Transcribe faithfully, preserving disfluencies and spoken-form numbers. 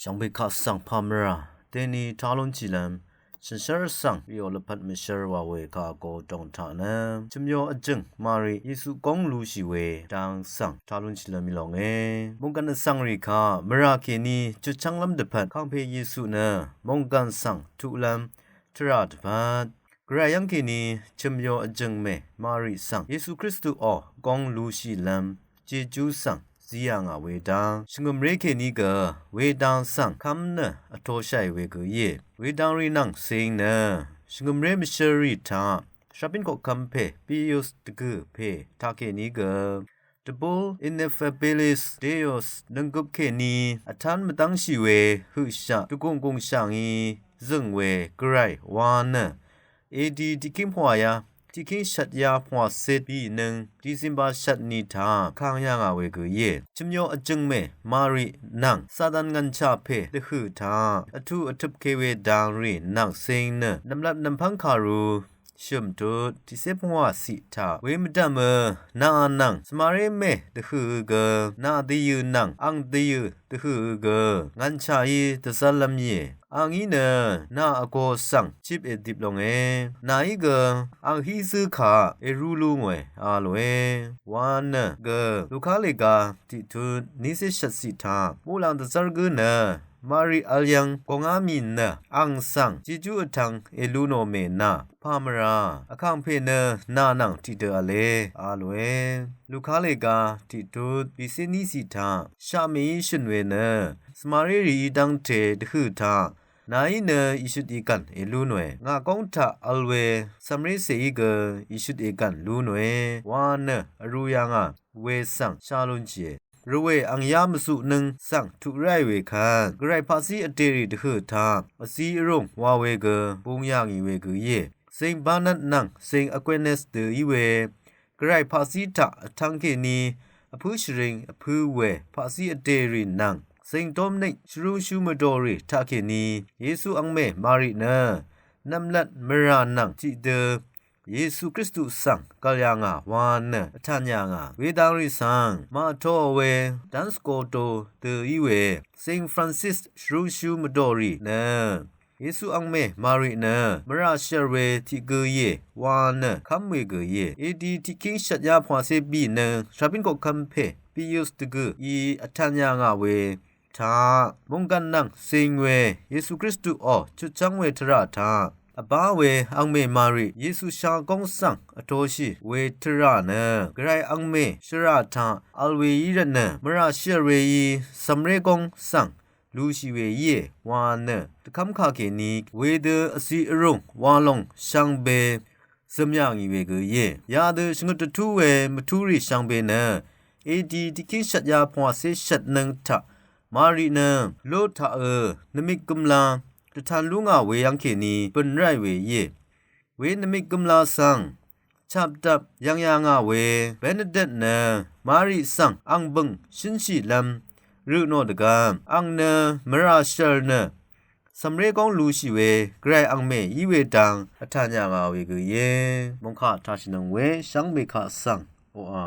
Shvngbe kaq svng pàmvrà deni talunshìlvm shànshér svng rìò lvpat mvshér wa we kaq go dòng taq nø chø̀myo vjø̀ng Mari Yesu góng lushì we dang svng talunshìlvm í longe. Mònggàn vsvng rì kaq mvrà kèní chutchv́nglv́m dvpvt kàngpè Yesu nø mònggàn svng tuqlv́m tvrà dvpvt Gvray yv́ng kèní chø̀myo vjø̀ng mè Mari svng Yesu Kristuò góng lushìlv́m Jejú svng zí yà ngà we dang shvngø̀mré kèní gø we dang svng kv́m nø vtōshàì we gø íe. We dang rì nvng cing nø shvngø̀mré mvshǿr rì taq shvbín koqkvm pè Pius dvgø̀ pè taq kèní gø The Bull Ineffabilis Deus nønggøp kèní vtán mvdv́ngshì we høqshaq dvgùng gùngshà ngí zø̀ng we Gvray wa nø edi tiqkíng pvwàyá tiqkíng shvtyá pvwàcé bìnøng December shvtni taq kang yà ngà we gø íe. Chø̀myo vjø̀ng mè Mari nvng Satan ngv̀nshà pè dvhø̀ taq vtuq vtøp ke we dang rì nvng cing nø nv̀mlat nv̀mpv́ng kàru shø̀m tut tiqcé pvngwà ciq taq we mvdv̀mø nàà nvng svmaré mè dvhø̀ø gø nà dvyø̀ nvng ang dvyø̀ dvhø̀ø gø ngv̀nshàí dvzv́llv́m íe. Angí nø nà vgō svng chip èdip longe. Nàí gø ang hí zǿ kaq èrú lú ngòe a lòe wa nø gø Luka lèga tiqtut nícé shvtciq taq muqlàng dvzv́r gǿ nø Mari vl yv́ng gòngá mì nø ang svng Jejú vtvng èlu nò mè nà pàmvrà vkàngpè nø nà nvng tiqdø v̄le a lòe. Luka lèga tiqtut bìcé níciq taq shaqmèí shø̀n we nø svmaré rìí dv́ngte dvhø̀ taq nàí nø ìshøt ìgv̀n èlú nòe. Ngà góng taq vl we cv̀mré cèí gø ìshøt ìgv̀n lú nòe wa nø vrū yà ngà we svng shá lúnshìe. Rvwè ang yá mvzuqnøng svng tuq ráì we kvt Gvray paqzí vdèrì dvhø̀ taq vzi vrùng wa we gø bung yà ngì we gø íe. Zing Barnard nvng zing Aquinas dø í we Gvray paqzí taq vtv́ng kèní vpǿ shvring vpǿ we paqzí vdèrì nvng zing Dominic shvrúngshú mvdòrì taq kèní Yesu angmè Mari nø nv̀mlat mvrà nvng tiqdø Yesu Kristu svng gv̀l yà ngà wa nø vtàn yà ngà. Wedang rì svng màtoò we Dānskoto dø í we Saint Francis shvrúngshú mvdòrì nø Yesu angmè Mari nø mvrà shv̀r we tiq gø íe wa nø kv́m we gø íe. Edi tiqkíng shvtyá pvwàcé bì nø shvbín koqkvm pè Pius dvgø̀ í vtàn yà ngà we taq mònggàn nvng cing we Yesu Kristuò chutchv́ng we tvrà taq vbá we angmè Mari Yesu shagóng svng vtōshì we tvrà nø Gvray angmè shvrà taq vl we í rvtnø mvrà shv̀r we í cv̀mré góng svng lushì we íe wa nø dvkv́mkà kèní wedø vzi vrùng wa lòng shvngbe zø̀m yà ngì we gø íe. Yadø shvngøt dvtú we mvtúrì shvngbe nø edi tiqkíng shvtyá pvwàcé shvtnøng taq Mari nø lú taqø nvmik gømla dvtan lú ngà we yv́ng kèní bø̀n ráì we íe. We nvmik gømla svng chapdap yv̀ng yà ngà we Benedict nø Mari svng ang bø̀ng shǿnshìlv́m rø nò dvgvp ang nø mvrà shv̀r nø cv̀mré góng lushì we Gvray angmè í we dang vtàn yà ngà we gø íe. Mòngkà taqshìnøng we shvngbe kaq svng oqà